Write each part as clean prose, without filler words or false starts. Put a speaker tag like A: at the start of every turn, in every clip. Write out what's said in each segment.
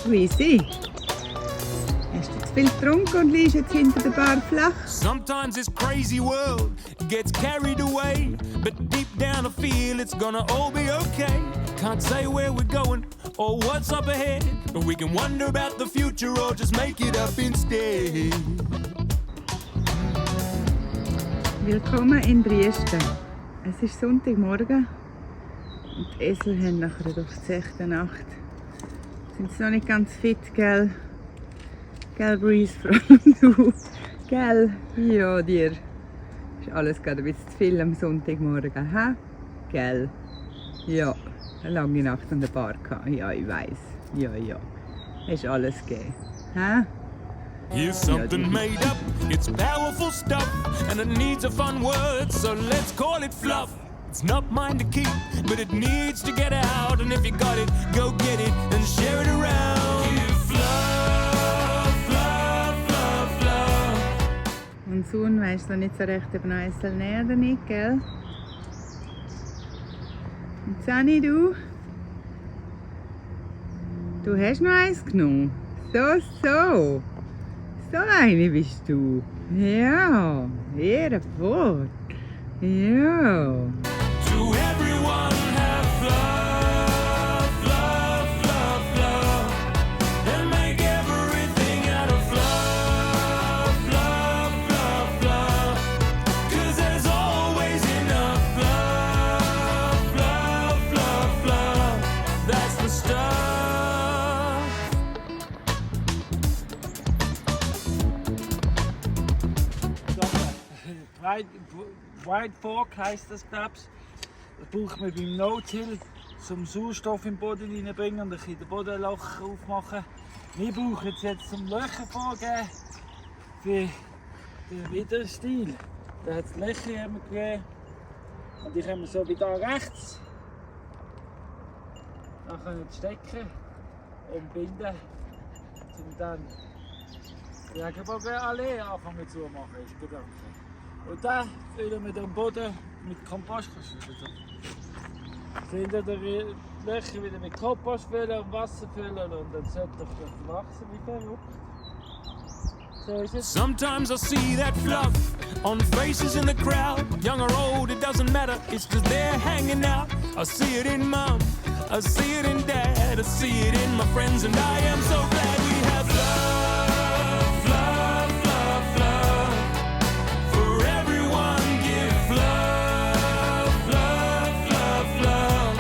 A: Weezy, hast du zu viel getrunken und liegst jetzt hinter der Bar flach?
B: Sometimes this crazy world gets carried away, but deep down I feel it's gonna all be okay. Can't say where we're going or what's up ahead, but we can wonder about the future or just make it up instead.
A: Willkommen in Dresden. Es ist Sonntagmorgen und die Esel haben nachher durch die 6. Nacht. Sind sie noch nicht ganz fit, gell? Gell, Breeze, vor allem du. Gell? Ja, dir. Ist alles gerade ein bisschen zu viel am Sonntagmorgen, hä? Gell? Ja, eine lange Nacht an der Bar gehabt. Ja, ich weiss. Ja. Hast alles gegeben, hä?
B: Here's something made up, it's powerful stuff, and it needs a fun word, so let's call it fluff. It's not mine to keep, but it needs to get out, and if you got it, go get it and share it around. Give fluff, fluff, fluff, fluff.
A: Und Sohn weisst noch nicht so recht, ob noch eins nehmen oder nicht, gell? Und Sani, du? Du hast noch eins genommen? So. So eine bist du. Ja, ehrenvoll. Ja.
B: To everyone have fluff, fluff, fluff, fluff, and make everything out of fluff, fluff, fluff, fluff, 'cause there's always enough fluff, fluff, fluff, fluff, that's the stuff.
C: White Fork heisst das, glaube ich. Das braucht man beim No-Till, zum Sauerstoff im Boden reinbringen und ein bisschen den Bodenloch aufmachen. Wir brauchen es jetzt zum Löcher vorgeben für den Widerstil. Da hat es Löcher gegeben. Und die können wir so wie da rechts dann können stecken und binden, um dann die Regenbogenallee anfangen zu machen, ist Gedanke. Und dann füllen wir den Boden mit Kompost. Hinter den Löcher wieder mit Kompost füllen und Wasser füllen und dann sollte das wachsen wie verrückt. So ist es.
B: Sometimes I see that fluff on faces in the crowd, young or old, it doesn't matter, it's just there hanging out. I see it in mom, I see it in dad, I see it in my friends, and I am so glad we have fluff, fluff, fluff, fluff. For everyone give fluff, fluff, fluff, fluff.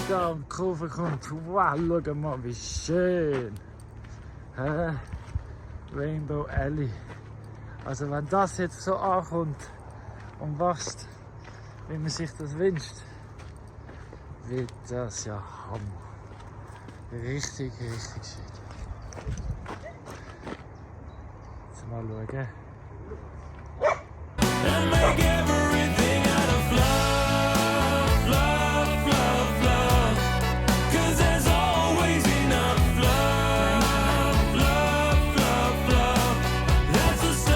C: Da am Kurve kommt, wow, schau mal, wie schön. Hä? Rainbow Alley. Also wenn das jetzt so ankommt und wächst, wie man sich das wünscht, wird das ja Hammer. Richtig schön. Jetzt mal schauen.
B: And make everything out of fluff, fluff, fluff, fluff, 'cause there's always enough fluff, fluff, fluff, fluff, that's the stuff.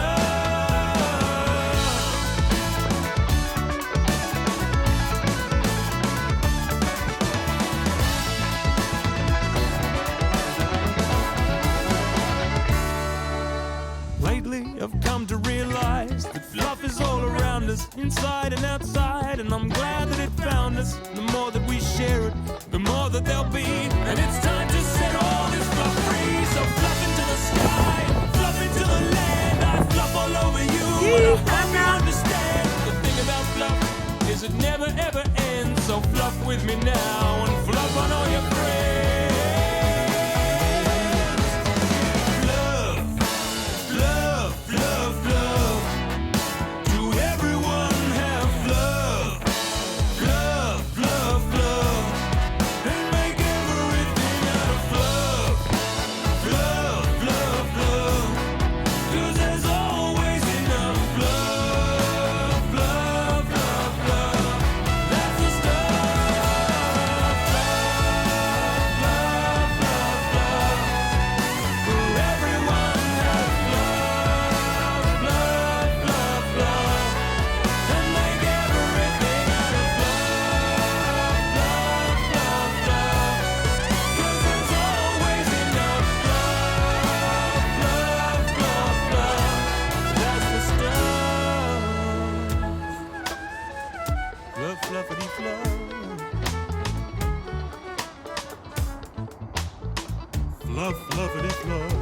B: Lately I've come to realize that fluff is all around us, inside and outside, and I'm glad that it found us. The more that we share it, the more that there'll be, and it's time to set all this fluff free. So fluff into the sky, fluff into the land, I fluff all over you, and I hope you understand. The thing about fluff is it never ever ends, so fluff with me now and fluff on all your friends. Love, love, it love.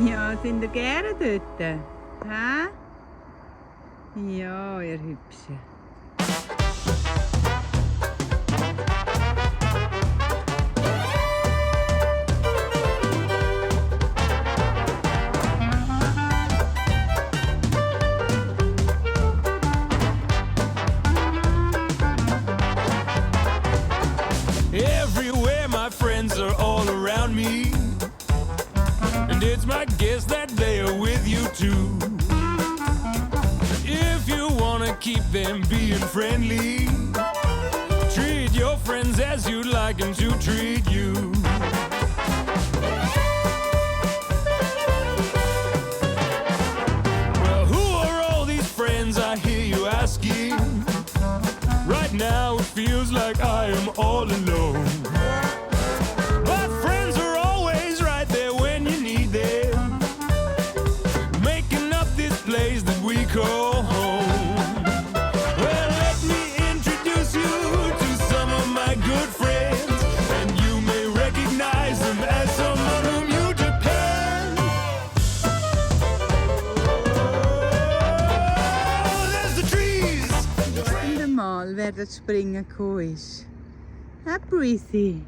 A: Ja, sind ihr gerne dort? Hä? Ja, ihr Hübschen.
B: Everywhere my friends are all around me, and it's my guess that they are with you too. If you wanna keep them being friendly, treat your friends as you'd like them to treat you. Well, who are all these friends I hear you asking? Right now it feels like I am all alone. But friends are always right there when you need them, making up this place that we call home. Well, let me introduce you to some of my good friends, and you may recognize them as someone whom you depend. Oh, there's the trees.
A: Wissen mal, wer dort springen gekommen ist? Hä, Breezy?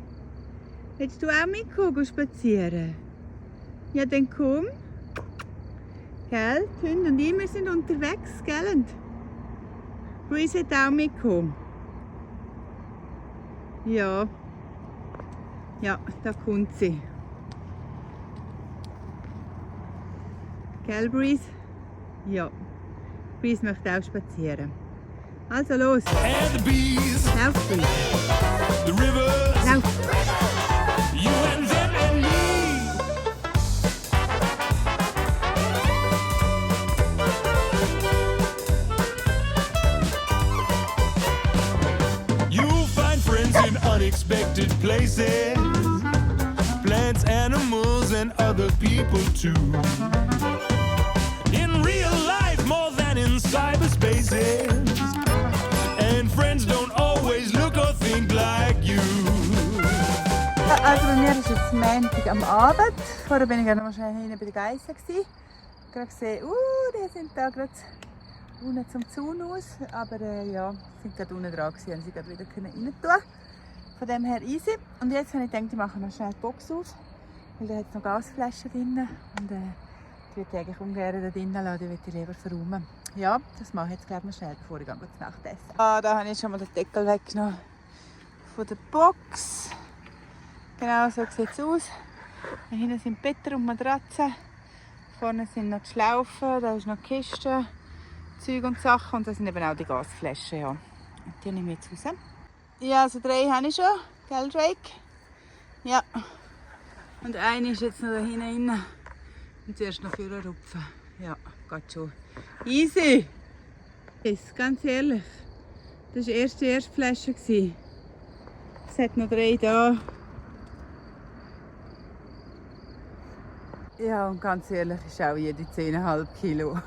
A: Willst du auch mitkommen spazieren? Ja, dann komm. Gell? Die Hunde und ich, wir sind unterwegs, gell? Breezy hat auch mitkommen. Ja. Ja, da kommt sie. Gell, Breeze? Ja. Breeze möchte auch spazieren. Also los.
B: And the bees,
A: Lauf, Breeze.
B: the rivers,
A: Lauf.
B: you and them and me. You'll find friends in unexpected places, plants, animals, and other people too. In real life more than in cyberspaces, and friends don't always look or think like you.
A: Also bei mir ist jetzt Montag am Abend. Vorher bin ich noch mal schnell hinten bei den Geissen. Gerade gesehen, die sind da gerade unten zum Zaun aus. Aber ja, sind gerade unten dran gewesen und sie gerade wieder rein tun. Von dem her easy. Und jetzt habe ich gedacht, ich mache noch schnell die Box auf. Weil da hat noch Gasflaschen drin. Und die würde ich eigentlich ungern da drinnen lassen, die würde ich lieber verräumen. Ja, das mache ich jetzt glaube ich schnell, bevor ich zu Nacht esse. Da habe ich schon mal den Deckel weggenommen von der Box. Genau so sieht es aus. Da hinten sind Betten und Matratzen. Vorne sind noch die Schlaufen, da ist noch die Kiste, Zeug und Sachen. Und da sind eben auch die Gasflaschen. Ja. Und die nehme ich jetzt raus. Ja, also 3 habe ich schon. Gell, Drake? Ja. Und eine ist jetzt noch da hinten rein. Und zuerst noch für rupfen. Ja, geht schon. Easy! Yes, ganz ehrlich. Das war erst die erste Flasche. Es hat noch 3 da. Ja, und ganz ehrlich ist auch jede 10,5 Kilo.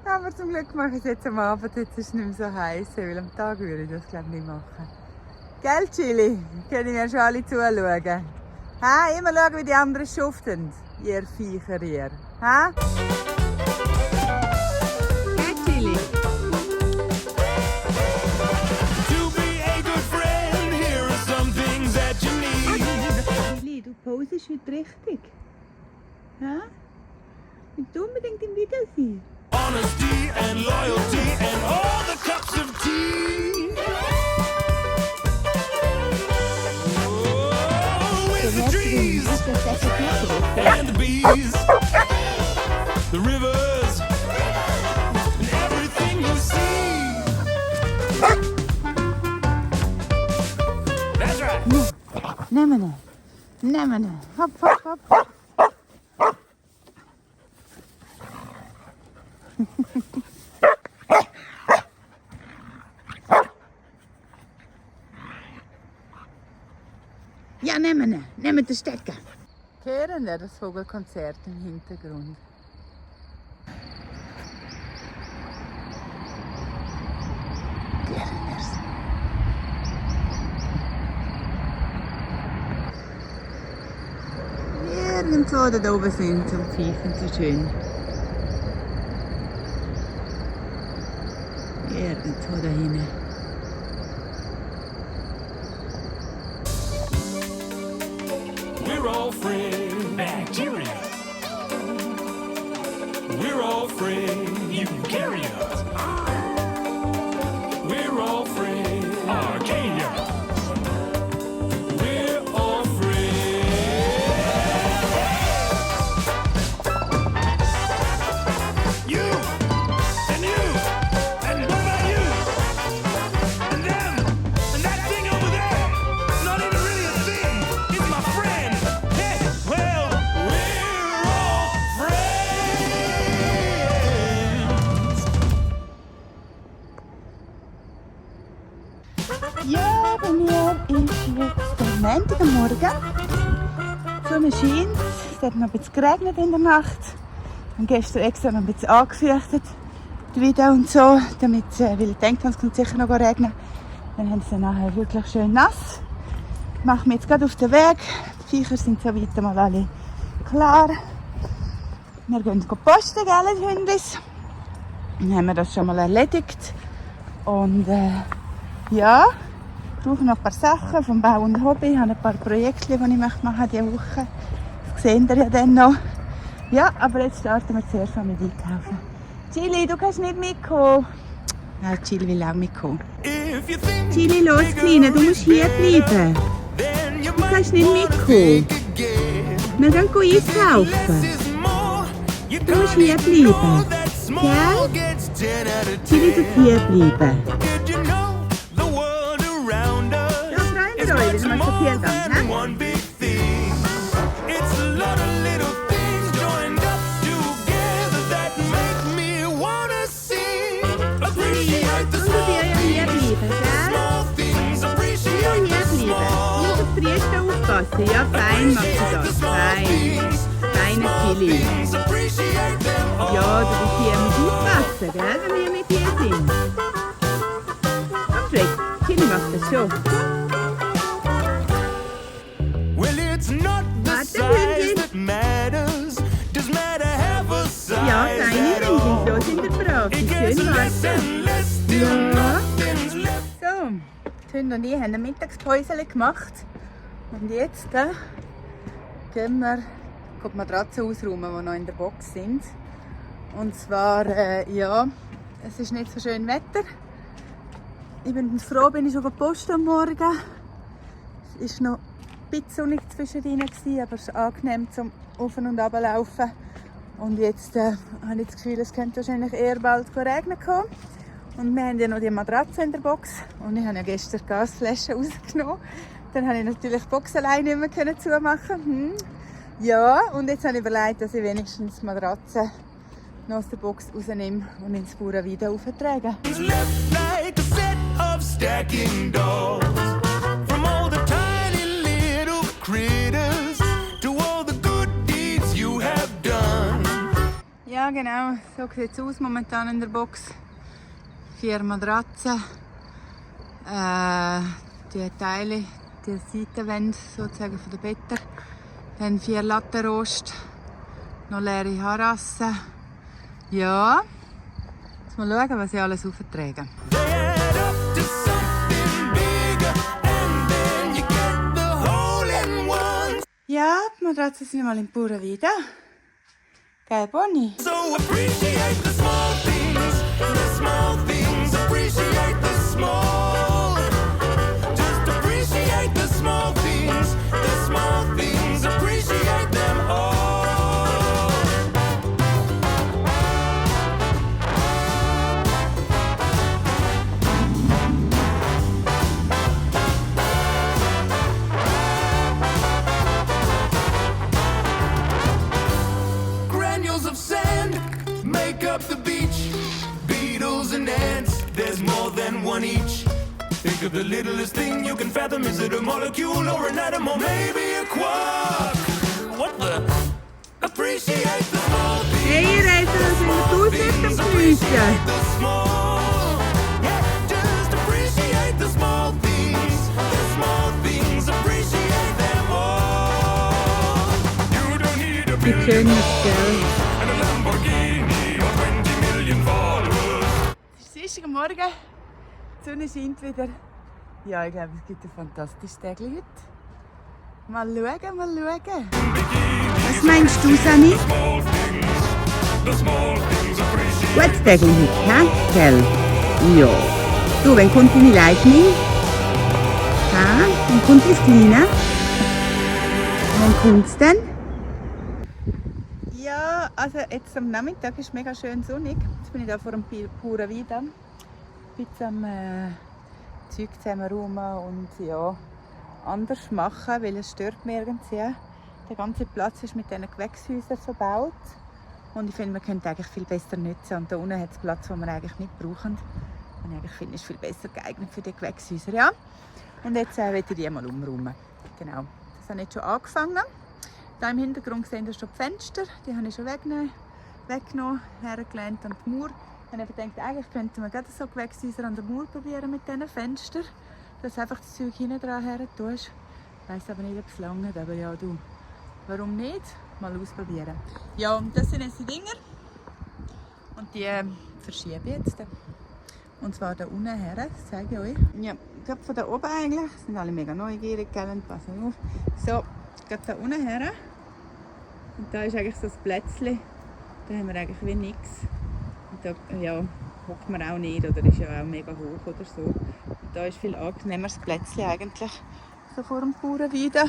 A: Aber zum Glück mache ich es jetzt am Abend, jetzt ist es nicht mehr so heiß, weil am Tag würde ich das glaube ich nicht machen. Gell, Chili? Können wir schon alle zuschauen? Ha? Immer schauen, wie die anderen schuften, ihr Viecher ihr. Ha? Gell, Chili?
B: To be a good friend, here are some things that you need.
A: Chili, du posest heute richtig. Ha? Willst du unbedingt im Video sein?
B: Honesty and loyalty and all the cups of tea. Oh, with the trees and the bees, the rivers, and everything you see. That's right.
A: Nehmen wir. Nehmen wir. Hopp, hopp, hopp. Ja, nehmen wir. Nehmen den Stecker. Hören wir das Vogelkonzert im Hintergrund? Hören wir es. irgendwo da oben sind und pfeifen so schön. Irgendwo da hinten.
B: We're all friends. Bacteria. We're all friends. Eukaryotes. We're all friends. Archaea. We're all friends. You and you and what about you and them and that thing over there? It's not even really a thing. It's my friend. Hey, well, we're all friends.
A: Ja, bei mir ist jetzt der Montag am Morgen. Die Sonne scheint. Es hat noch ein bisschen geregnet in der Nacht. Und gestern extra noch ein bisschen angefürchtet, die Video und so, damit, weil ich denke, es kommt sicher noch regnen. Dann haben sie nachher wirklich schön nass. Ich mache mich jetzt gerade auf den Weg. Die Viecher sind so weit mal alle klar. Wir gehen posten, gell, die Hündis. Dann haben wir das schon mal erledigt. Und ja, ich brauche noch ein paar Sachen vom Bau und Hobby. Ich habe ein paar Projekte, die ich machen möchte diese Woche. Das seht ihr ja dann noch. Ja, aber jetzt starten wir zuerst mal mit Einkaufen. Chili, du kannst nicht mitkommen. Ja, Chili will auch mitkommen. Chili, los, Kleine, du musst hier bleiben. Du kannst nicht mitkommen. Wir gehen einkaufen. Du musst hier bleiben. Gell? Chili, du hier bleiben. Ja, freuen wir euch, wenn wir so viel gehen. Aufpassen. Ja, fein machst du das. Fein. Feine Chili. Ja, du musst hier mit aufpassen, gell, wenn wir mit hier sind. Fred, Chili macht das schon. Ja, deine Hündin, so sind wir brav. Schön warten. Ja. So, die Hunde und ich haben ein Mittagspäuschen gemacht. Und jetzt gehen wir die Matratzen ausräumen, die noch in der Box sind. Und zwar, ja, es ist nicht so schön Wetter. Ich bin froh, bin ich schon gepostet am Morgen. Es war noch ein bisschen sonnig zwischendrin, aber es ist angenehm zum Auf- und Runterlaufen. Und jetzt habe ich das Gefühl, es könnte wahrscheinlich eher bald regnen kommen. Und wir haben ja noch die Matratze in der Box. Und ich habe ja gestern die Gasflasche rausgenommen. Dann konnte ich natürlich die Box alleine nicht mehr zumachen. Ja, und jetzt habe ich überlegt, dass ich wenigstens die Matratze noch aus der Box rausnehme und ins Bauern wieder auftrage. Ja, genau, so sieht es aus momentan in der Box. 4 Matratzen, die Teile, die Seitenwände sozusagen von den Betten, dann 4 Lattenrost, noch leere Harassen. Ja, jetzt mal schauen, was ich alles aufträge. Ja, die Matratzen sind mal im Bauern wieder. Gell, Bonnie?
B: So appreciate the small things, the small things, appreciate the small. Just appreciate the small things, appreciate them all. Granules of sand make up the beach. Beetles and ants, there's more than one each. Think of the littlest thing you can fathom. Is it a molecule or an atom or maybe a quark? What the? Appreciate the small things.
A: Hey, ihr seid also in der Dusche am Grüßen.
B: The small. Yeah, just appreciate the small things. The small things, appreciate them all. You don't need
A: Gibt schönes, gell?
B: and a Lamborghini or 20 million followers.
A: Es ist Dienstag am Morgen, die Sonne scheint wieder. Ja, ich glaube, es gibt ein fantastisches Tag heute. Mal schauen, mal schauen. Was meinst du, Sani? Gutes Tag heute, hä? Gell? Ja. Du, wann kommt deine Lightning? Hä? Wann kommt das Kleine? Wann kommt es denn? Ja, also jetzt am Nachmittag ist es mega schön sonnig. Jetzt bin ich da vor dem Pura Vida. Ein bisschen am Zeug zusammenräumen und ja, anders machen, weil es stört mich irgendwie. Der ganze Platz ist mit diesen Gewächshäusern verbaut. Und ich finde, man könnte eigentlich viel besser nutzen. Und da unten hat es Platz, den wir eigentlich nicht brauchen. Und ich finde, es ist viel besser geeignet für die Gewächshäuser. Ja? Und jetzt will ich die mal umräumen. Genau. Das habe ich jetzt schon angefangen. Da im Hintergrund sehen wir schon die Fenster. Die habe ich schon weggenommen, hergelehnt an die Mauer. Ich habe gedacht, eigentlich könnte man gerade so Gewächshäuser an der Mauer probieren mit diesen Fenstern. Dass du einfach das Zeug hinten dran her tust. Ich weiss aber nicht, ob es langt, aber ja, du. Warum nicht? Mal ausprobieren. Ja, und das sind jetzt die Dinger. Und die verschiebe ich jetzt. Und zwar da unten her, das zeige ich euch. Ja, gerade von da oben eigentlich. Sind alle mega neugierig, gell? Passen auf. So, gerade da unten her. Und da ist eigentlich so das Plätzchen. Da haben wir eigentlich wie nichts. Und da ja, hockt man auch nicht oder ist ja auch mega hoch oder so. Und da ist viel angenehmer das Plätzchen eigentlich. So vor dem Pura Vida.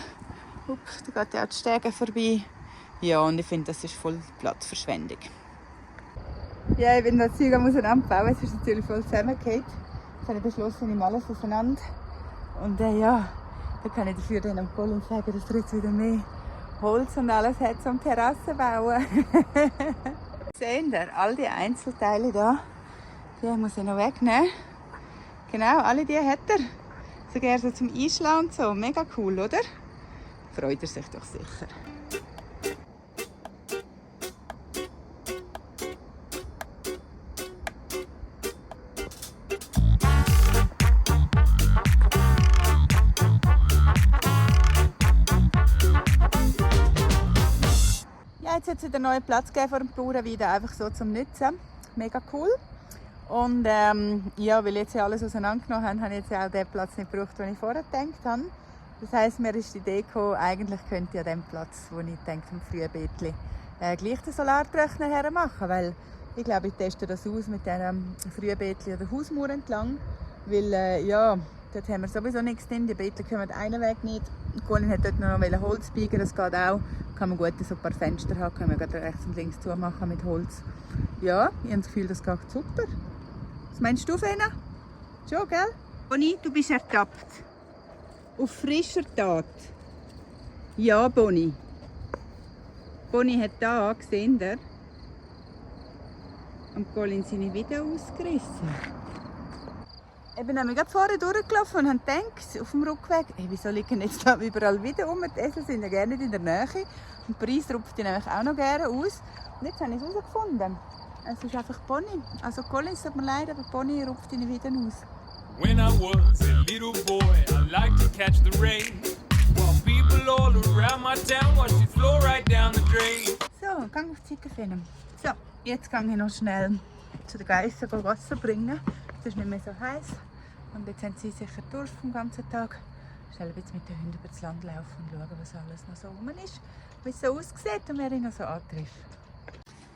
A: Da geht ja auch die Stege vorbei. Ja, und ich finde, das ist voll Platzverschwendung. Ja, ich bin das Zeug auseinanderbauen. Es ist natürlich voll zusammengefallen. Jetzt habe ich beschlossen, ich nehme alles auseinander. Und ja, da kann ich dafür dann am Colin sagen, dass er jetzt wieder mehr Holz und alles hat zum Terrassen bauen. Seht ihr, all die Einzelteile da, die muss ich noch wegnehmen. Genau, alle die hat er. Sogar so zum Einschlagen und so. Mega cool, oder? Freut er sich doch sicher. Ja, jetzt hat es wieder einen neuen Platz gegeben vor dem Pura Vida, einfach so zum Nutzen. Mega cool. Und ja, weil jetzt ja alles auseinandergenommen haben, habe ich jetzt auch den Platz nicht gebraucht, den ich vorher gedacht habe. Das heisst, mir ist die Idee gekommen, eigentlich könnte ich an dem Platz, wo ich denke, am Frühbeetli, gleich den Solartrockner hermachen, weil ich glaube, ich teste das aus mit diesem Frühbeetli oder Hausmauer entlang, weil ja, dort haben wir sowieso nichts drin, die Beetli kommen einen Weg nicht. Colin hat dort noch Holz biegen, das geht auch. Kann man gut so ein paar Fenster haben, kann man gerade rechts und links zumachen mit Holz. Ja, ich habe das Gefühl, das geht super. Was meinst du, Fena? Schon, gell? Bonnie, du bist ertappt. Auf frischer Tat. Ja, Bonnie. Bonnie hat da, gesehen ihr, am Colin seine Video ausgerissen. Ich bin nämlich gerade vorher durchgelaufen und habe gedacht, auf dem Rückweg, hey, wieso liegen jetzt da überall wieder rum? Die Esel sind ja gerne nicht in der Nähe. Und Paris rupft die nämlich auch noch gerne aus. Und jetzt habe ich es herausgefunden. Es ist einfach Bonnie. Also Colin, es tut mir leid, aber Bonnie rupft ihn wieder aus.
B: When I was a little boy, I liked to catch the rain. While people all around my town watched it flow right down the drain.
A: So, gang auf die Zeigefinger. So, jetzt gehe ich noch schnell zu den Geissen Wasser bringen. Es ist nicht mehr so heiß. Und jetzt haben sie sicher Durst vom ganzen Tag. Schnell ein bisschen mit den Hunden über das Land laufen und schauen, was alles noch so rum ist. Wie es so aussieht und wer ich noch so antrifft.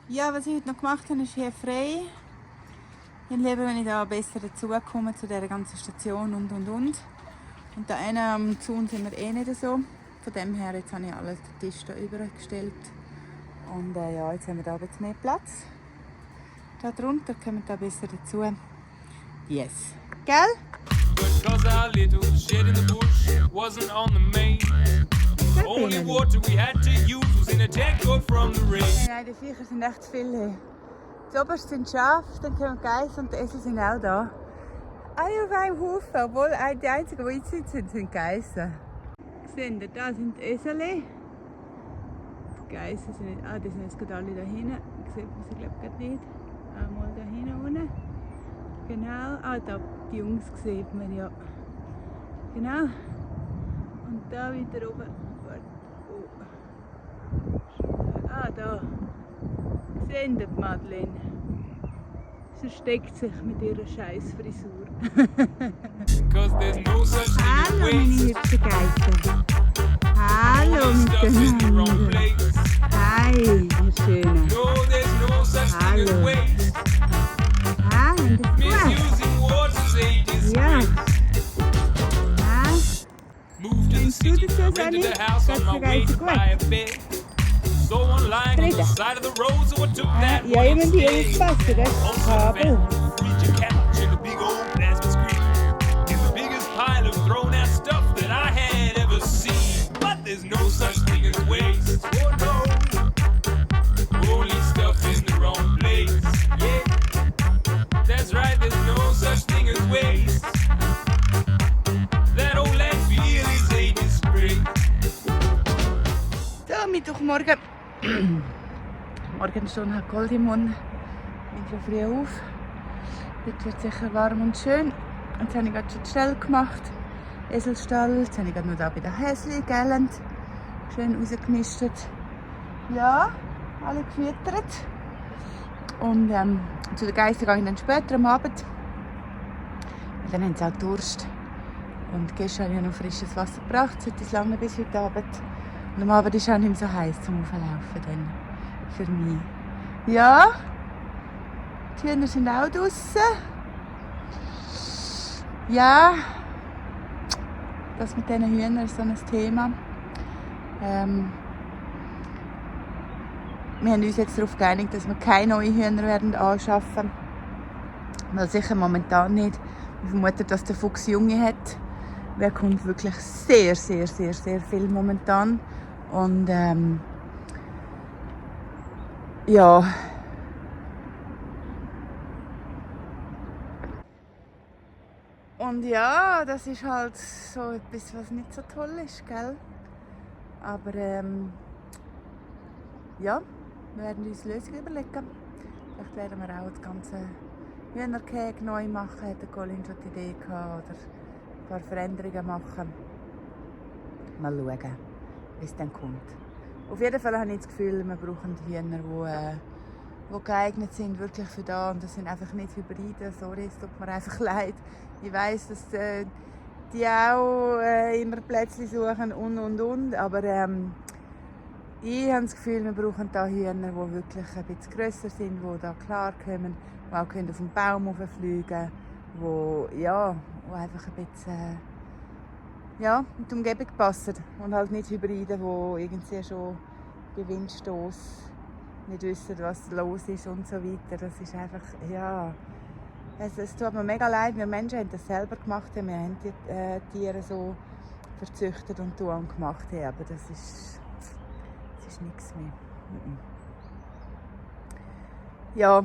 A: Ja, was ich heute noch gemacht habe, ist hier frei. Ich liebe, wenn ich da besser dazukomme zu dieser ganzen Station und. Und da einen am Zaun sind wir eh nicht so. Von dem her jetzt habe ich alles den Tisch hier übergestellt. Und ja, jetzt haben wir da ein bisschen mehr Platz. Da drunter kommen wir da besser dazu. Yes. Gell?
B: Because our little shed in the bush wasn't on the main. The only water we had to use was in a tank from the rain.
A: Nein, die Viecher sind echt zu viele. Zuoberst sind Schafe, dann kommen Geiss und die Esel sind auch da. Alle auf einem Haufen, obwohl die einzigen, die jetzt sind Geissen. Seht ihr, da sind die Esel. Die Geissen sind nicht, die sind jetzt gerade alle da hinten. Sieht man sie glaube ich nicht. Einmal da hinten unten. Genau, da die Jungs sieht man ja. Genau. Und da weiter oben. Ah, da. Sehen ihr die Madeleine? Sie versteckt sich mit ihrer scheiß Frisur.
B: Cause there's no such thing as
A: Hallo, meine
B: waste.
A: hübschen Geister. Hallo,
B: Only stuff in the wrong
A: miteinander.
B: place.
A: Hi, ihr Schönen.
B: No, there's no such thing as
A: Hallo.
B: waste.
A: Ah, und das gut?
B: Misusing water's ages.
A: Ja. Ah,
B: Moved to the
A: Findest du
B: city,
A: das so,
B: rented
A: Sonny?
B: a house on
A: Geht's
B: my
A: dir
B: way
A: ganz
B: to
A: gut?
B: buy a bed. So one lying on the
A: Frieda.
B: side of the road, so I took that
A: ja,
B: one
A: ich muss hier
B: instead.
A: aufpassen, das ist das Kabel.
B: Reach a couch in a big old plasma screen. It's the biggest pile of thrown out stuff that I had ever seen. But there's no such thing as waste. Oh no. Only stuff in the wrong place. Yeah. That's right, there's no such thing as waste. That old landfill is a disgrace.
A: So, Mittwochmorgen. Morgenstunde hat Gold im Mund. Ich bin schon früh auf. Heute wird sicher warm und schön. Jetzt habe ich gerade schon die Stelle gemacht. Eselstall. Jetzt habe ich gerade noch da bei der Häsli gellend. Schön rausgemistet. Ja, alle gefüttert. Und zu den Geistern gehe ich dann später am Abend. Und dann haben sie auch Durst. Und gestern habe ich noch frisches Wasser gebracht. Es ist lange bis heute Abend. Und am Abend ist es auch nicht mehr so heiß zum Auflaufen dann. Für mich. Ja, die Hühner sind auch draußen. Ja, das mit diesen Hühnern ist so ein Thema. Wir haben uns jetzt darauf geeinigt, dass wir keine neuen Hühner werden anschaffen. Weil sicher momentan nicht. Ich vermute, dass der Fuchs Junge hat. Der kommt wirklich sehr viel momentan. Und ja. Und ja, das ist halt so etwas, was nicht so toll ist, gell? Aber ja, wir werden uns Lösungen überlegen. Vielleicht werden wir auch das ganze Hühnerkäfig neu machen, hat der Colin schon die Idee gehabt, oder ein paar Veränderungen machen. Mal schauen, wie es dann kommt. Auf jeden Fall habe ich das Gefühl, wir brauchen Hühner, die geeignet sind wirklich für da. Und das sind einfach nicht Hybride. Sorry, es tut mir einfach leid. Ich weiss, dass die auch immer Plätzchen suchen und. Aber ich habe das Gefühl, wir brauchen da Hühner, die wirklich ein bisschen grösser sind, die da klarkommen, die auch auf den Baum hochfliegen können, die einfach ein bisschen in die Umgebung passen. Und halt nicht Hybride, die irgendwie schon bei Windstoß nicht wissen, was los ist und so weiter. Das ist einfach, ja... Es tut mir mega leid, wir Menschen haben das selber gemacht. Wir haben die Tiere so verzüchtet und gemacht. Aber das ist nichts mehr. Ja,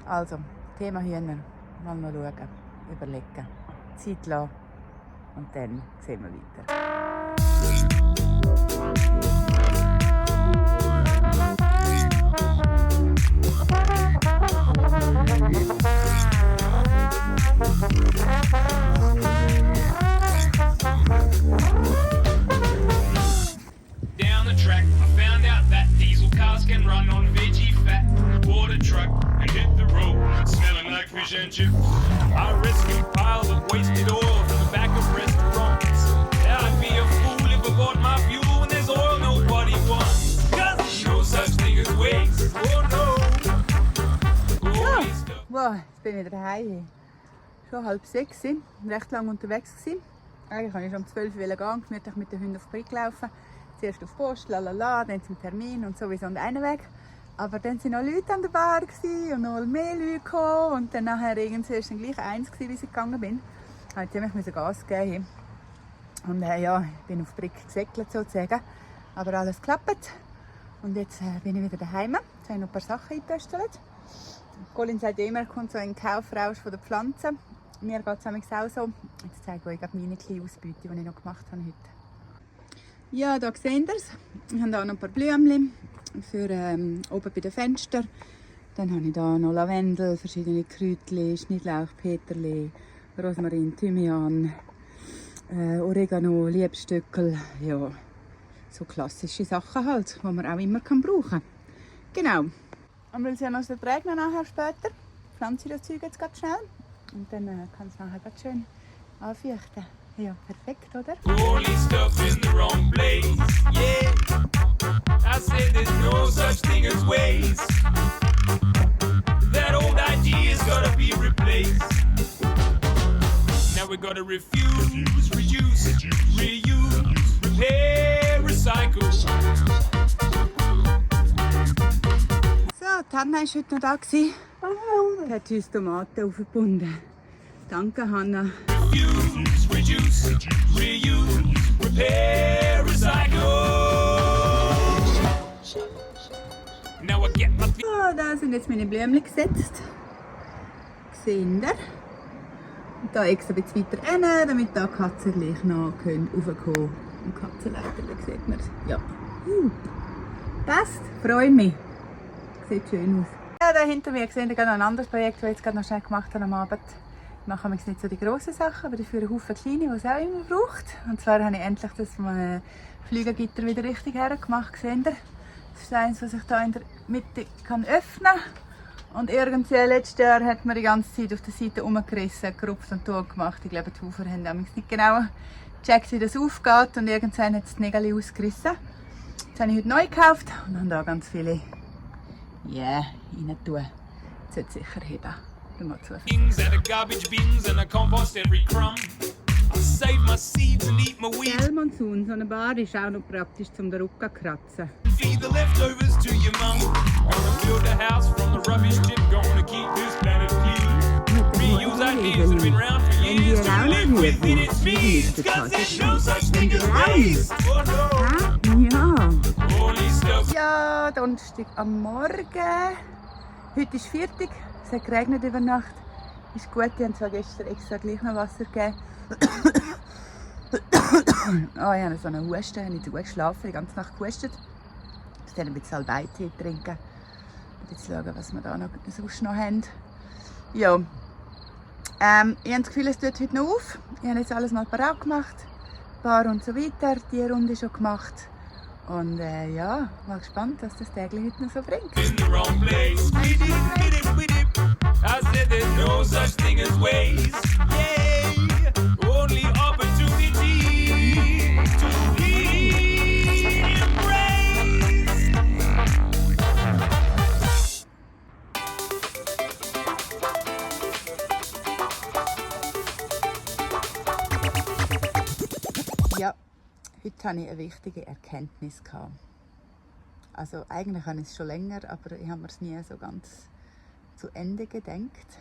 A: also, Thema Hühner. Mal noch schauen, überlegen, Zeit lassen und dann sehen wir weiter.
B: Down the track, I found out that diesel cars can run on veggie fat. Bought a truck and hit the road, smelling like fish and chips. I rescued piles of wasted oil from the back of restaurants. I'd be a fool if I bought my fuel when there's oil nobody wants. 'Cause there's no such thing as waste. Oh no. Only stuff.
A: Wow, jetzt bin ich wieder daheim. Schon 5:30, recht lange unterwegs gewesen. Eigentlich wollte ich schon um 12 Uhr gehen, gemütlich mit den Hunden auf die Brücke laufen. Zuerst auf die Post, lalala, dann zum Termin und sowieso an einen Weg. Aber dann waren noch Leute an der Bar und noch mehr Leute gekommen. Und dann nachher irgendwie war es dann gleich eins, wie ich gegangen bin. Ich musste ziemlich Gas geben. Und ja, ich bin auf die Brücke gesegelt sozusagen. Aber alles klappt. Und jetzt bin ich wieder daheim. Jetzt habe ich noch ein paar Sachen eingetöstelt. Colin sagt immer, er kommt so in den Kaufrausch von der Pflanzen. Mir geht es auch so. Jetzt zeige ich euch meine kleine Ausbeute, die ich noch gemacht habe heute. Ja, hier seht ihr es. Ich habe hier noch ein paar Blümchen für oben bei den Fenstern. Dann habe ich hier noch Lavendel, verschiedene Kräutchen, Schnittlauch, Peterli, Rosmarin, Thymian, Oregano, Liebstöckel. Ja, so klassische Sachen halt, die man auch immer brauchen kann. Genau. Und weil es ja noch so regnet nachher später, pflanze ich das Zeug jetzt ganz schnell. Und dann kann es nachher ganz schön anfeuchten. Ja, perfekt, oder?
B: Only stuff in the wrong place. Yeah, I said there's no such thing as waste. That old idea's gotta be replaced. Now we gotta refuse, reuse, reuse, repair, recycle.
A: So, die Hanna war heute noch da. Sie hat uns Tomaten aufgebunden. Danke, Hanna.
B: Refuse, reduce, reuse, repair, recycle. Now I get my
A: So, da sind jetzt meine Blümchen gesetzt. Seht ihr? Und da extra ein bisschen weiter hin, damit da die Katzen gleich noch raufkommen können. Und Katzenleiter, sieht man es. Ja. Passt, freue mich. Sieht schön aus. Ja, da hinter mir seht ihr gerade noch ein anderes Projekt, das ich jetzt gerade noch schnell gemacht habe am Abend. Ich mache jetzt nicht so die grossen Sachen, aber dafür einen Haufen kleine, die es auch immer braucht. Und zwar habe ich endlich das Flügelgitter wieder richtig hergemacht. Seht ihr? Das ist eins, was ich hier in der Mitte öffnen kann. Und irgendwie letztes Jahr hat man die ganze Zeit auf der Seite rumgerissen, gerupft und gemacht. Ich glaube, die Hufer haben damals nicht genau gecheckt, wie das aufgeht. Und irgendwann hat es die Nägel ausgerissen. Das habe ich heute neu gekauft und habe da ganz viele rein tun. Das sollte sicher heben.
B: things out of garbage bins and I compost every crumb. I save my seeds and eat my weeds.
A: Gell, Monsun, so eine Bar ist auch noch praktisch zum den Rücken kratzen.
B: Feed the leftovers to your mum. Gonna build a house from the rubbish tip. Gonna keep this planet clean. Reuse ideas that have been around for years. To live within its means. Cause there's no such thing as waste. Oh no.
A: Ja.
B: Only stuff.
A: Ja, Donnerstag am Morgen. Heute ist Viertag. Es hat geregnet über Nacht. Ist gut, die haben zwar gestern extra gleich noch Wasser gegeben. Ich habe so einen Husten, ich habe nicht so gut geschlafen, die ganze Nacht gehustet. Ich muss dann ein bisschen Salbeitee trinken. Und jetzt schauen, was wir da noch sonst noch haben. Ja. Ich habe das Gefühl, es tut heute noch auf. Ich habe jetzt alles mal parat gemacht. Bar und so weiter, die Runde schon gemacht. Und ja, mal gespannt, was das täglich heute noch so bringt.
B: In the wrong place. We did. I said there's no such thing as waste. Yeah, only opportunity to be embraced.
A: Ja, heute hatte ich eine wichtige Erkenntnis. Also eigentlich habe ich es schon länger, aber ich habe mir es nie so ganz zu Ende gedenkt.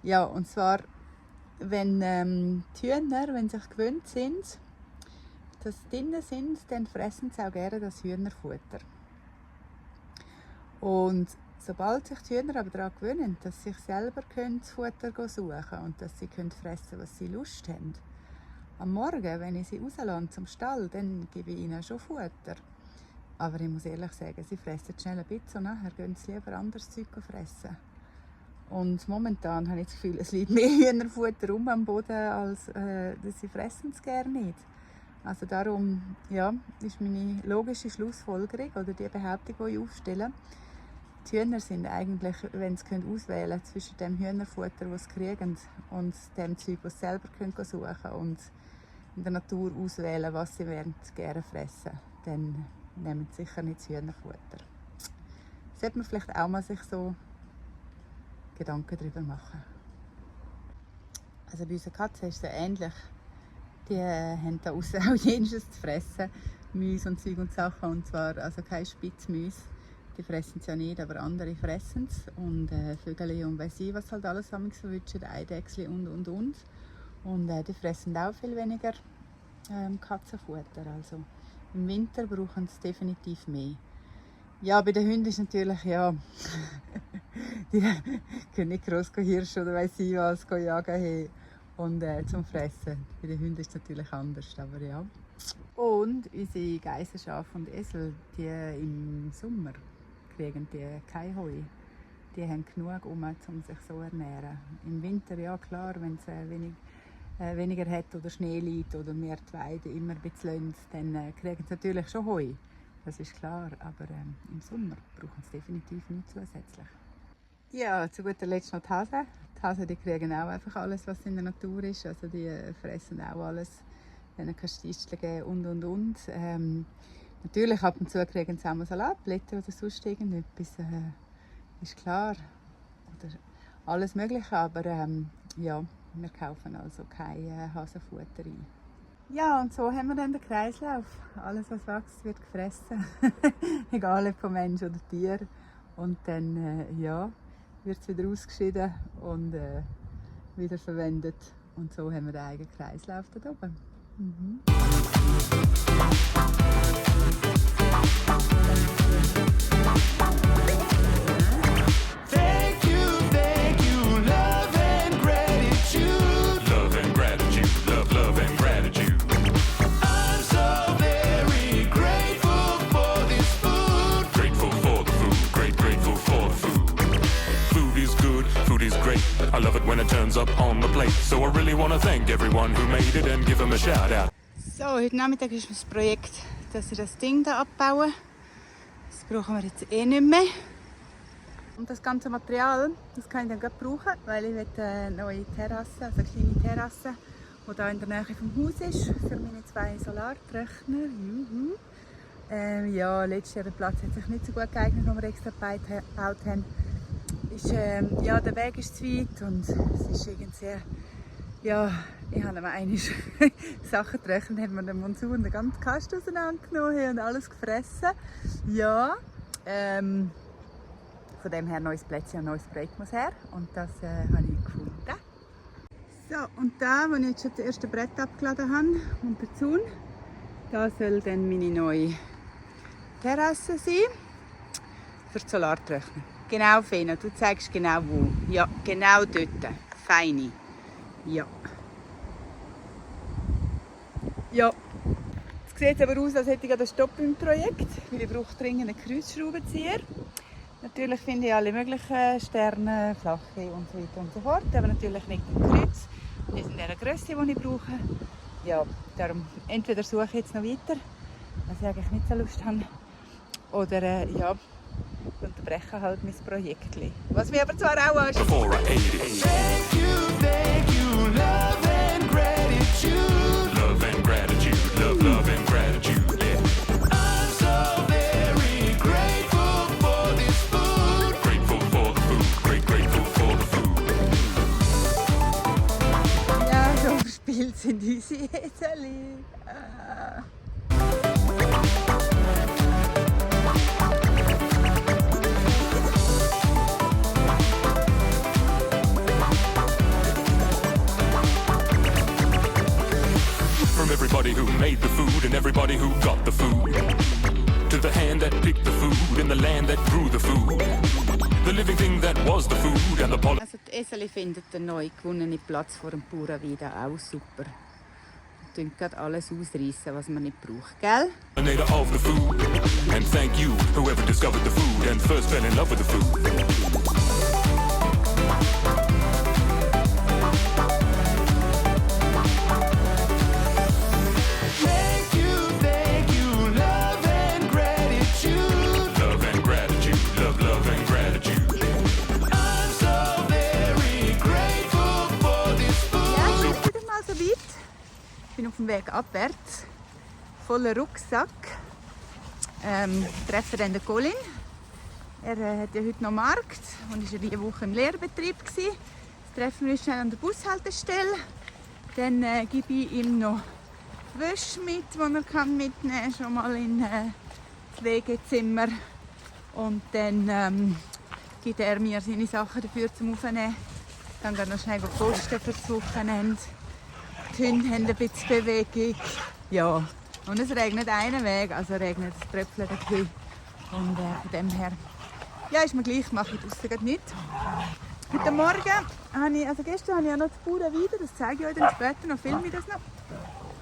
A: Ja, und zwar, wenn die Hühner, wenn sie sich gewöhnt sind, dass sie drinnen sind, dann fressen sie auch gerne das Hühnerfutter. Und sobald sich die Hühner aber daran gewöhnen, dass sie sich selber das Futter suchen können und dass sie fressen können, was sie Lust haben, am Morgen, wenn ich sie rauslasse zum Stall, dann gebe ich ihnen schon Futter. Aber ich muss ehrlich sagen, sie fressen schnell ein bisschen und nachher gehen sie lieber anderes Zeug fressen. Und momentan habe ich das Gefühl, es liegt mehr Hühnerfutter am Boden, als sie fressen es gerne nicht. Also darum ja, ist meine logische Schlussfolgerung oder die Behauptung, die ich aufstelle. Die Hühner sind eigentlich, wenn sie auswählen können zwischen dem Hühnerfutter, das sie kriegen, und dem Zeug, das sie selber suchen können und in der Natur auswählen, was sie gerne fressen, dann nehmen sie sicher nicht das Hühnerfutter. Sollte man vielleicht auch mal sich so Gedanken darüber machen. Also bei unseren Katzen ist es ähnlich. Die haben da aussen auch jenes zu fressen. Mäuse und Zeug und Sachen. Und zwar also keine Spitzmäuse. Die fressen es ja nicht, aber andere fressen es. Und Vögel und weiss ich, was halt alles verwünschen. Eidechsel und. Und die fressen auch viel weniger Katzenfutter. Also im Winter brauchen sie definitiv mehr. Ja, bei den Hunden ist natürlich, ja, die können nicht gross Hirsche oder weiss ich was jagen haben und zum Fressen. Bei den Hunden ist es natürlich anders, aber ja. Und unsere Geissen, Schafe und Esel, die im Sommer kriegen die kein Heu. Die haben genug, um sich so zu ernähren. Im Winter, ja klar, wenn sie wenig weniger hat oder Schnee liegt oder wir die Weide immer ein bisschen lassen, dann kriegen sie natürlich schon Heu. Das ist klar, aber im Sommer brauchen sie definitiv nicht zusätzlich. Ja, zu guter Letzt noch die Hasen. Die Hasen die kriegen auch einfach alles, was in der Natur ist. Also die fressen auch alles, wenn es Stichchen geben und. Natürlich ab und zu kriegen sie auch mal Salatblätter oder sonst irgendetwas. Ist klar. Oder alles Mögliche, aber ja, wir kaufen also kein Hasenfutter ein. Ja, und so haben wir dann den Kreislauf. Alles, was wächst, wird gefressen. Egal ob von Mensch oder Tier. Und dann wird es wieder ausgeschieden und wieder verwendet. Und so haben wir den eigenen Kreislauf da oben. Mhm.
B: I love it when it turns up on the plate. So I really want to thank everyone who made it and give them a shout out.
A: So, heute Nachmittag ist das Projekt, dass wir das Ding hier abbauen. Das brauchen wir jetzt eh nicht mehr. Und das ganze Material, das kann ich dann gleich brauchen, weil ich will eine neue Terrasse, also eine kleine Terrasse, die hier in der Nähe vom Haus ist, für meine 2 Solartrechner. Ja, letztes Jahr der Platz hat sich nicht so gut geeignet, den wir extra gebaut haben. Ja, der Weg ist zu weit und es ist irgendwie, ja, ich habe einmal Sachen getroffen, haben wir den Monsun den ganzen Kasten auseinandergenommen und alles gefressen. Ja, von dem her neues Plätzchen, ein neues Projekt muss her und das habe ich gefunden. So, und da, wo ich jetzt schon das erste Brett abgeladen habe und den Zaun, da soll dann meine neue Terrasse sein für die Solartrechner. Genau, Fena, du zeigst genau wo. Ja, genau dort. Feine. Ja. Ja. Es sieht aber aus, als hätte ich einen Stopp im Projekt, weil ich brauche dringend einen Kreuzschraubenzieher. Natürlich finde ich alle möglichen Sterne, flache und so weiter und so fort, aber natürlich nicht ein Kreuz. Die sind in der Größe, die ich brauche. Ja, darum entweder suche ich jetzt noch weiter, was ich eigentlich nicht so Lust habe, oder ja, unterbrechen halt mein Projekt. Was mir aber zwar auch ansteht.
B: Thank you, love and gratitude. Love and gratitude, love and gratitude. Yeah. I'm so very grateful for this food. Grateful for the food, grateful for the food.
A: Ja, so verspielt sind unsere Eseli.
B: From everybody who made the food and everybody who got the food, to the hand that picked the food and the land that grew the food, the living thing that was the food and the
A: Also die Eseli finden den neu gewonnenen Platz vor dem Bauernweide auch super. Und tun gerade alles ausreißen, was man nicht braucht, gell?
B: pollinator of the food. And thank you, whoever discovered the food and first fell in love with the food.
A: Ich bin auf dem Weg abwärts, voller Rucksack. Treffe dann den Colin. Er hat ja heute noch Markt und war ja diese Woche im Lehrbetrieb. Jetzt treffen wir uns schnell an der Bushaltestelle. Dann gebe ich ihm noch die Wäsche mit, die er mitnehmen kann, schon mal in das Wegezimmer. Und dann gibt er mir seine Sachen dafür zum Aufnehmen. Dann gehen wir noch schnell posten für das Wochenende. Die Hunde haben ein bisschen Bewegung. Ja. Und es regnet einen Weg, also regnet es tröpfelt ein bisschen. Und von dem her, ja, ist mir gleich, mache ich draussen nicht. Heute Morgen habe ich, also gestern habe ich ja noch die Bauernweide, das zeige ich euch dann später noch, filme ich das noch.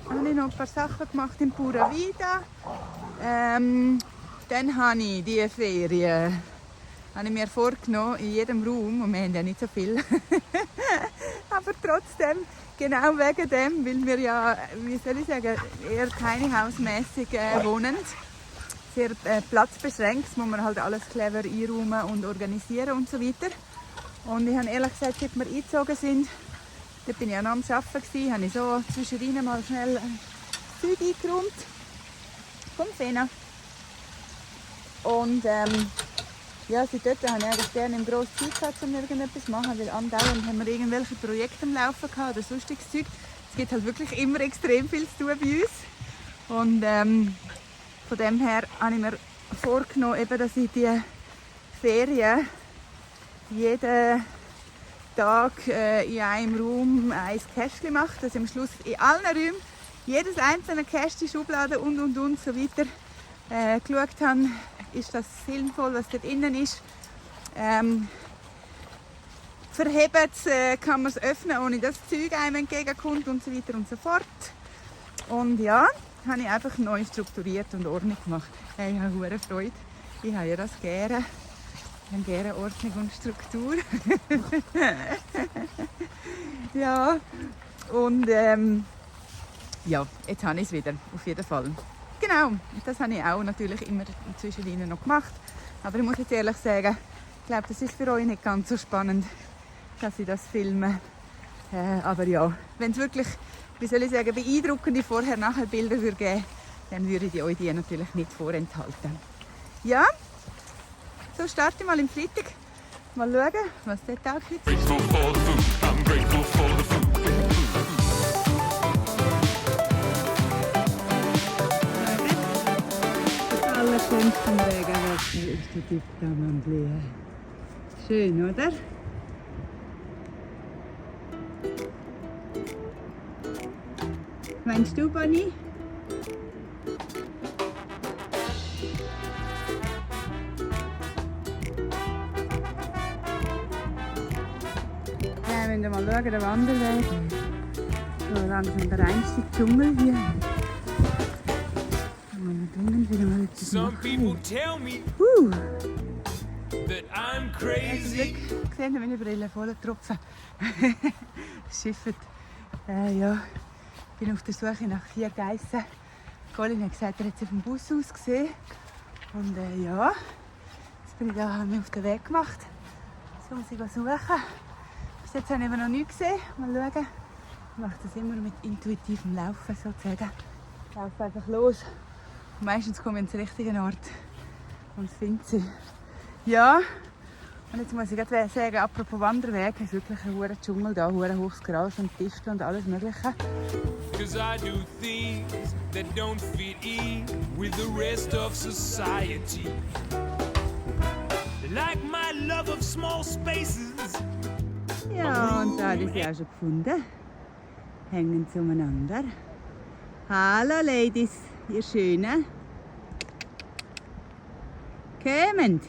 A: Dann habe ich noch ein paar Sachen gemacht in Bauernweide. Dann habe ich diese Ferien habe ich mir vorgenommen, in jedem Raum, und wir haben ja nicht so viel, aber aber trotzdem, genau wegen dem, weil wir ja, wie soll ich sagen, eher tiny house-mässig wohnen. Sehr platzbeschränkt, muss man halt alles clever einräumen und organisieren und so weiter. Und ich habe ehrlich gesagt, seit wir eingezogen sind, da bin ich auch noch am Arbeiten gewesen, habe ich so zwischendrin mal schnell Zeug eingeräumt vom Fena. Und ja, seit dort habe ich eigentlich gerne im grossen Zeit gehabt, um irgendetwas zu machen, weil andauernd haben wir irgendwelche Projekte am Laufen gehabt oder sonstiges Zeug. Es gibt halt wirklich immer extrem viel zu tun bei uns. Und von dem her habe ich mir vorgenommen, eben, dass ich die Ferien jeden Tag in einem Raum ein Kästchen mache, dass ich am Schluss in allen Räumen jedes einzelne Kästchen, Schublade und so weiter geschaut habe, ist das sinnvoll, was dort innen ist. Verhebt kann man es öffnen, ohne dass das Zeug einem entgegenkommt und so weiter und so fort. Und ja, habe ich einfach neu strukturiert und Ordnung gemacht. Ich habe hohe Freude. Ich habe ja das gerne. Ich habe gerne Ordnung und Struktur. Ja, und ja, jetzt habe ich es wieder, auf jeden Fall. Genau, das habe ich auch natürlich immer inzwischen noch gemacht. Aber ich muss jetzt ehrlich sagen, ich glaube, das ist für euch nicht ganz so spannend, dass ich das filme. Aber ja, wenn es wirklich, wie soll ich sagen, beeindruckende Vorher-Nachher-Bilder würde geben, dann würde ich euch die natürlich nicht vorenthalten. Ja, so starte ich mal im Freitag. Mal schauen, was der Tag heute ist.
B: Grateful for the food. I'm grateful for the food.
A: Das allerschönste Regenwetter ist der Dickdammandli. Schön, oder? Meinst du, Bonnie? Ja, wenn wir mal schauen, der Wanderweg. So langsam der reinste Dschungel hier.
B: Some people tell me that I'm crazy.
A: Gesehen, meine Brille voller Tropfen. Schifft. Ja, ich bin auf der Suche nach 4 Geissen. Colin hat gesagt, er hat sie vom Bus aus gesehen. Und ja, jetzt bin ich da, habe mich auf den Weg gemacht. So muss ich suchen. Bis jetzt habe ich aber noch nichts gesehen. Mal schauen. Ich mache das immer mit intuitivem Laufen sozusagen. Ich laufe einfach los. Und meistens komme ich an den richtigen Ort und finde sie. Ja, und jetzt muss ich gerade sagen, apropos Wanderweg, es ist wirklich ein hoher Dschungel da, ein hohes Gras und Distel und alles Mögliche.
B: 'Cause I do things that don't fit in with the rest of society. Like my love of small spaces.
A: Ja, und da habe ich sie auch schon gefunden. Hängen sie umeinander. Hallo Ladies, ihr Schönen. Kommt.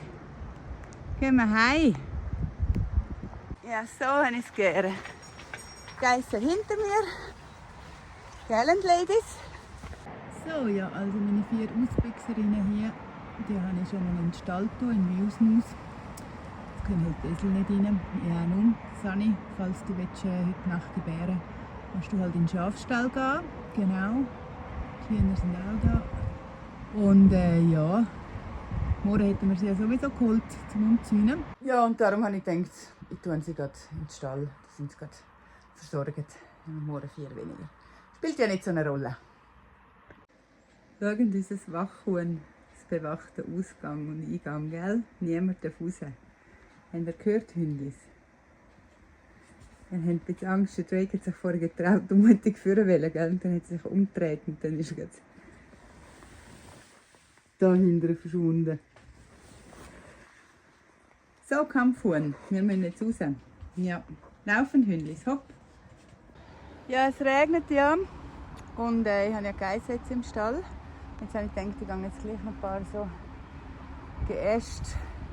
A: Kommen wir heim. Ja, so habe ich es gerne. Geissen hinter mir. Gell, Ladies? So, ja, also meine 4 Ausbüchserinnen hier, die habe ich schon mal in den Stall getan, in Wiesnus. Jetzt können halt die Esel nicht rein. Ja, nun, Sani, falls du willst, heute Nacht die Bären, musst du halt in den Schafstall gehen. Genau. Die Hühner sind auch da. Und ja, morgen hätten wir sie ja sowieso geholt zum Umzäunen. Ja, und darum habe ich gedacht, ich tue sie gerade in den Stall. Die sind gerade versorgt. Morgen 4 weniger. Spielt ja nicht so eine Rolle. Schauen dieses Wachhuhn, das bewachte Ausgang und Eingang, gell? Niemand darf raus. Habt ihr gehört, Hündis? Er hat ein bisschen Angst, der Drake hat sich vorher getraut und mutig führen wollen, gell? Und dann hat er sich umgedreht und dann ist er jetzt da hinten verschwunden. So, Kampfhuhn, wir müssen jetzt raus. Ja, laufen Hündlis, hopp. Ja, es regnet ja und ich habe ja Geissen jetzt im Stall. Jetzt habe ich gedacht, ich gehe jetzt gleich noch ein paar so Geäste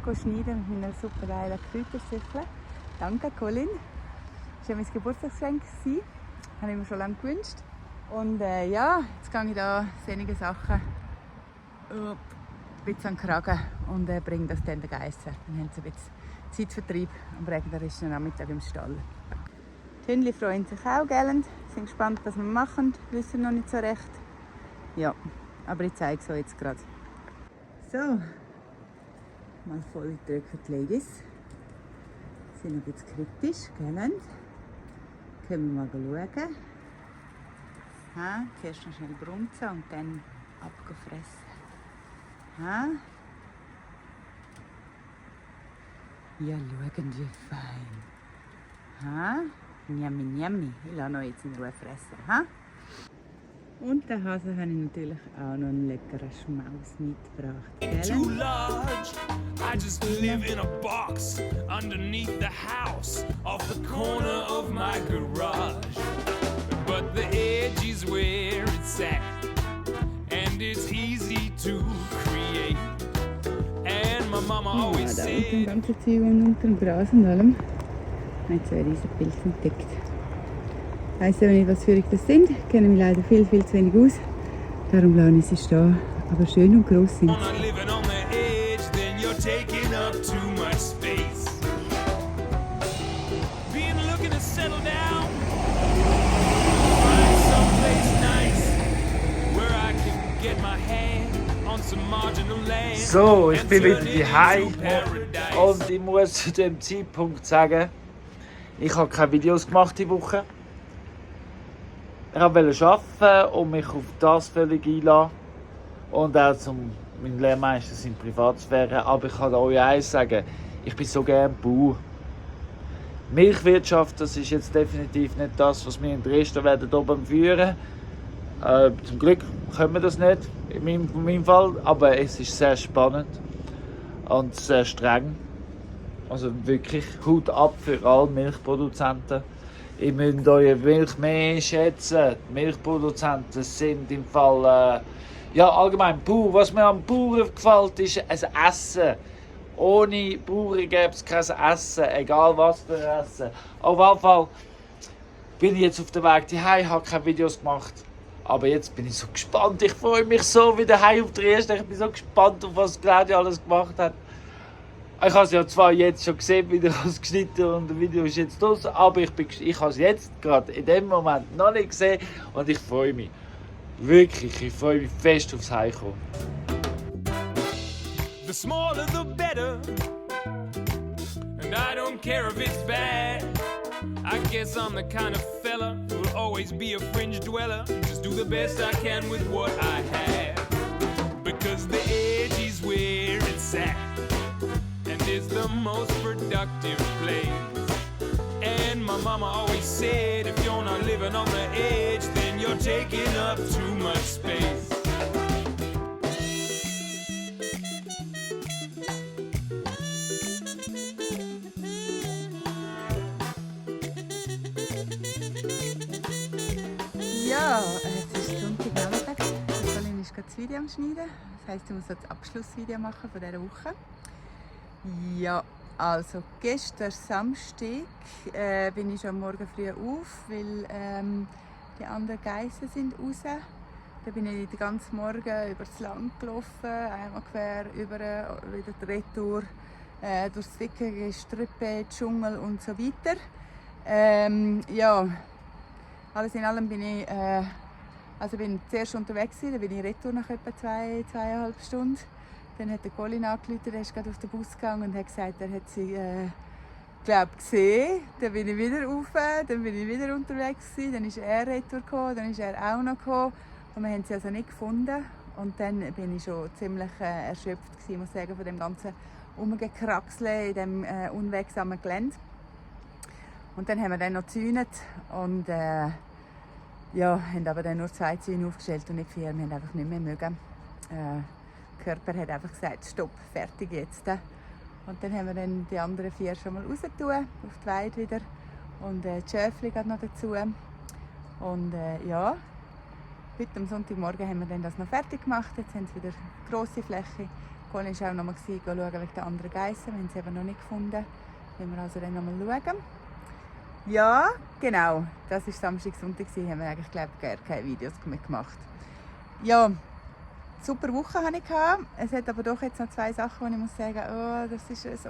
A: schneiden mit meiner super geilen Kräutersichel. Danke, Colin. Das war mein Geburtstagsgeschenk. Das habe ich mir schon lange gewünscht. Und ja, jetzt gehe ich da einige Sachen ein bisschen an den Kragen und bringe das dann den Geissen. Dann haben sie ein bisschen Zeitvertrieb am regnerischen Nachmittag im Stall. Hündchen freuen sich auch gellend, sind gespannt, was wir machen, wissen noch nicht so recht. Ja, aber ich zeige es euch jetzt gerade. So, mal voll drücken die Ladies. Sind noch ein bisschen kritisch, gellend. Können wir mal schauen. Ha, zuerst noch schnell brunzen und dann abgefressen. Ha? Ja, schauen wie fein. Ha? Njammi, njammi. Ich lasse euch jetzt in Ruhe fressen. Ha? Und den Hase habe ich natürlich auch noch einen leckeren Schmaus mitgebracht.
B: Too large. I just live in a box underneath the house off the corner of my garage. But the edge is where it's at, and it's easy to create. And my mama always
A: Da unten
B: said,
A: ganze Zeug und unter dem Gras und allem. Ich habe zwei riesen Pilze entdeckt. Ich weiss aber nicht, was für das sind. Ich kenne mich leider viel zu wenig aus. Darum lasse ich sie stehen. Aber schön und gross sind
B: "Wanna
A: sie.
B: living on the edge, then you're taking up too much space. Been looking to settle down, find someplace nice where I can get my hand on some marginal land."
C: So, ich bin wieder
B: and turn it
C: daheim
B: into paradise.
C: und ich muss zu dem Zeitpunkt sagen, ich habe keine Videos gemacht diese Woche. Ich wollte arbeiten und mich auf das völlig einlassen. Und auch mein Lehrmeister in Privatsphäre. Aber ich kann euch eins sagen, ich bin so gerne Bauer. Milchwirtschaft, das ist jetzt definitiv nicht das, was wir in Dresden werden oben führen. Zum Glück können wir das nicht, in meinem Fall. Aber es ist sehr spannend und sehr streng. Also wirklich Hut ab für alle Milchproduzenten. Ihr müsst eure Milch mehr schätzen. Die Milchproduzenten sind im Fall ja, allgemein Bauer. Was mir am Bauern gefällt, ist ein Essen. Ohne Bauern gäbe es kein Essen, egal was für Essen. Auf jeden Fall bin ich jetzt auf dem Weg daheim, habe keine Videos gemacht. Aber jetzt bin ich so gespannt. Ich freue mich so wieder heim auf Dresden. Ich bin so gespannt, auf was Claudia alles gemacht hat. Ich habe es ja zwar jetzt schon gesehen, wie ich es geschnitten und das Video ist jetzt draußen, aber ich habe es jetzt gerade in dem Moment noch nicht gesehen und ich freue mich. Wirklich, ich freue mich fest aufs Heimkommen.
B: The smaller the better, and I don't care if it's bad. I guess I'm the kind of fella who'll always be a fringe dweller. Just do the best I can with what I have, because the edge is where it's at, and it's the most productive place. And my mama always said, if you're not living on the edge, then you're taking up too much space.
A: Ja, es ist Sonntagnachmittag. Colin ist gerade das Video am Schneiden. Das heisst, ich muss das Abschlussvideo machen von dieser Woche. Ja, also gestern Samstag bin ich schon morgen früh auf, weil die anderen Geissen sind raus. Da bin ich den ganzen Morgen über das Land gelaufen, einmal quer über wieder die Retour durch das dicke Gestrüppe, Dschungel und so weiter. Ja, alles in allem bin ich, bin zuerst unterwegs gewesen, dann bin ich Retour nach etwa 2,5 Stunden. Dann hat der Colin angerufen, er ist gerade auf den Bus gegangen und hat gesagt, er hat sie gesehen. Dann bin ich wieder rauf, dann bin ich wieder unterwegs gewesen, dann ist er Retour gekommen, dann ist er auch noch gekommen und wir haben sie also nicht gefunden. Und dann bin ich schon ziemlich erschöpft gewesen, muss ich sagen, von dem ganzen Umgekraxeln in dem unwegsamen Gelände. Und dann haben wir dann noch gezäunt und haben aber dann nur 2 Zäune aufgestellt und nicht 4. Wir haben einfach nicht mehr mögen. Der Körper hat einfach gesagt, stopp, fertig jetzt. Und dann haben wir dann die anderen 4 schon mal rausgetan, auf die Weide wieder. Und die Schäfchen noch dazu. Und heute am Sonntagmorgen haben wir dann das noch fertig gemacht. Jetzt haben sie wieder eine grosse Fläche. Colin war auch noch mal schauen wegen den anderen Geissen. Wir haben sie eben noch nicht gefunden. Müssen wir also dann noch mal schauen. Ja, genau. Das war Samstag, Sonntag. Haben wir eigentlich, glaube ich, gar keine Videos mitgemacht. Ja, super Woche hatte ich. Es hat aber doch jetzt noch 2 Sachen, wo ich muss sagen, das ist so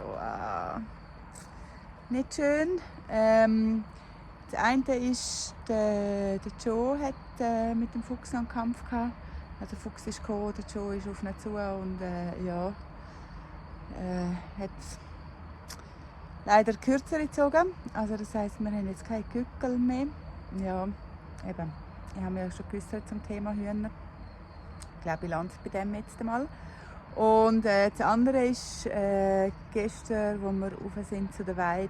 A: nicht schön. Das eine ist, der Joe hat mit dem Fuchs noch einen Kampf gehabt. Also der Fuchs ist gekommen, der Joe ist auf ihn zu und hat leider kürzer gezogen. Also das heisst, wir haben jetzt keine Gückel mehr. Ja, eben. Ich habe mir ja schon geäußert zum Thema Hühner. Ich glaube, ich lande bei dem jetzt einmal. Und das andere ist, gestern, als wir rauf sind zu der Weide,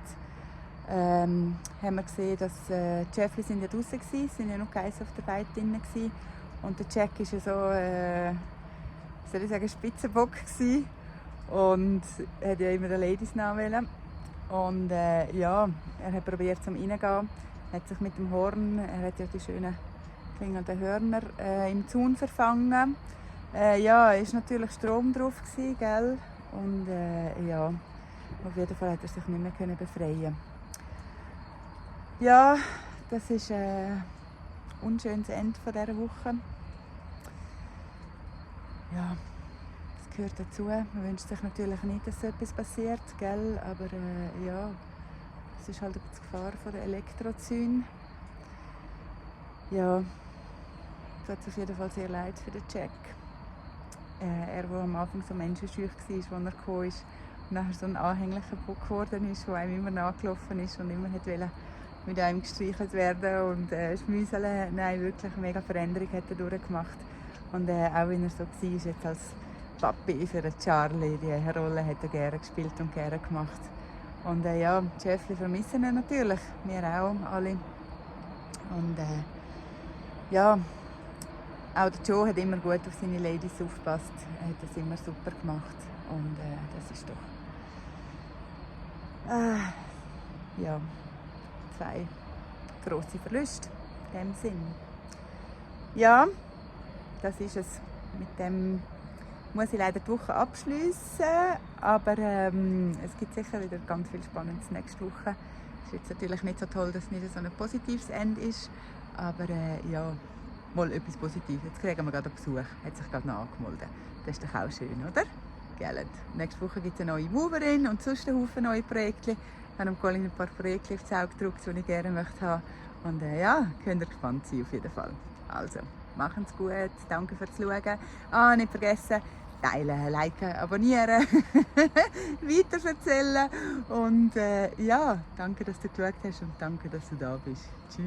A: haben wir gesehen, dass die Jeffrey sind ja draußen waren, es waren ja noch Geiss auf der Weide drin. Und der Jack war ja so, soll ich sagen, Spitzenbock gewesen. Und er hat ja immer den Ladies nachwählen. Und ja, er hat probiert zum Reingehen, hat sich mit dem Horn, er hat ja die schönen klingenden Hörner im Zaun verfangen. Ja, es war natürlich Strom drauf gewesen, gell? Und ja, auf jeden Fall hat er sich nicht mehr befreien. Ja, das ist ein unschönes Ende von dieser Woche. Ja, das gehört dazu. Man wünscht sich natürlich nicht, dass so etwas passiert, gell? Aber ja, es ist halt die Gefahr von der Elektrozüge. Ja, es tut auf jeden Fall sehr leid für den Jack. Er, der am Anfang so menschenscheu war, als er gekommen ist und nachher so ein anhänglicher Bock geworden ist, der einem immer nachgelaufen ist und immer wollte mit einem gestreichelt werden und schmüseln. Nein, wirklich eine mega Veränderung hat er durchgemacht. Und auch wenn er so war, jetzt als Papi für Charlie, die Rolle hat er gerne gespielt und gerne gemacht. Und ja, Jeffrey vermissen ihn natürlich, wir auch alle. Und ja, auch der Joe hat immer gut auf seine Ladies aufgepasst. Er hat das immer super gemacht. Und das ist doch ja, 2 grosse Verluste in dem Sinn. Ja, das ist es. Mit dem muss ich leider die Woche abschließen. Aber es gibt sicher wieder ganz viel Spannendes nächste Woche. Es ist jetzt natürlich nicht so toll, dass es nicht so ein positives Ende ist. Aber ja, mal etwas Positives. Jetzt kriegen wir gerade einen Besuch. Hat sich gerade noch angemeldet. Das ist doch auch schön, oder? Gell? Nächste Woche gibt es eine neue Moverin und sonst einen Haufen neue Projekte. Ich habe Colin ein paar Projekte aufs Auge gedruckt, die ich gerne möchte haben. Und ja, könnt ihr gespannt sein auf jeden Fall. Also, machen's gut. Danke fürs Schauen. Nicht vergessen, teilen, liken, abonnieren, weiterverzählen. Und ja, danke, dass du geschaut hast und danke, dass du da bist. Tschüss.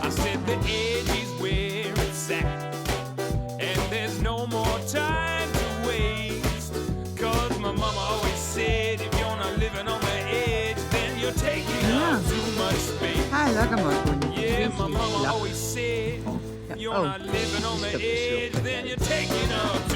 B: I said the edge is where it's at, and there's no more time to waste. Cause my mama always said, if you're not living on the edge, then you're taking up too much space.
A: Schau mal, Conny.
B: Yeah, my mama always said, you're not living on the edge, then you're taking up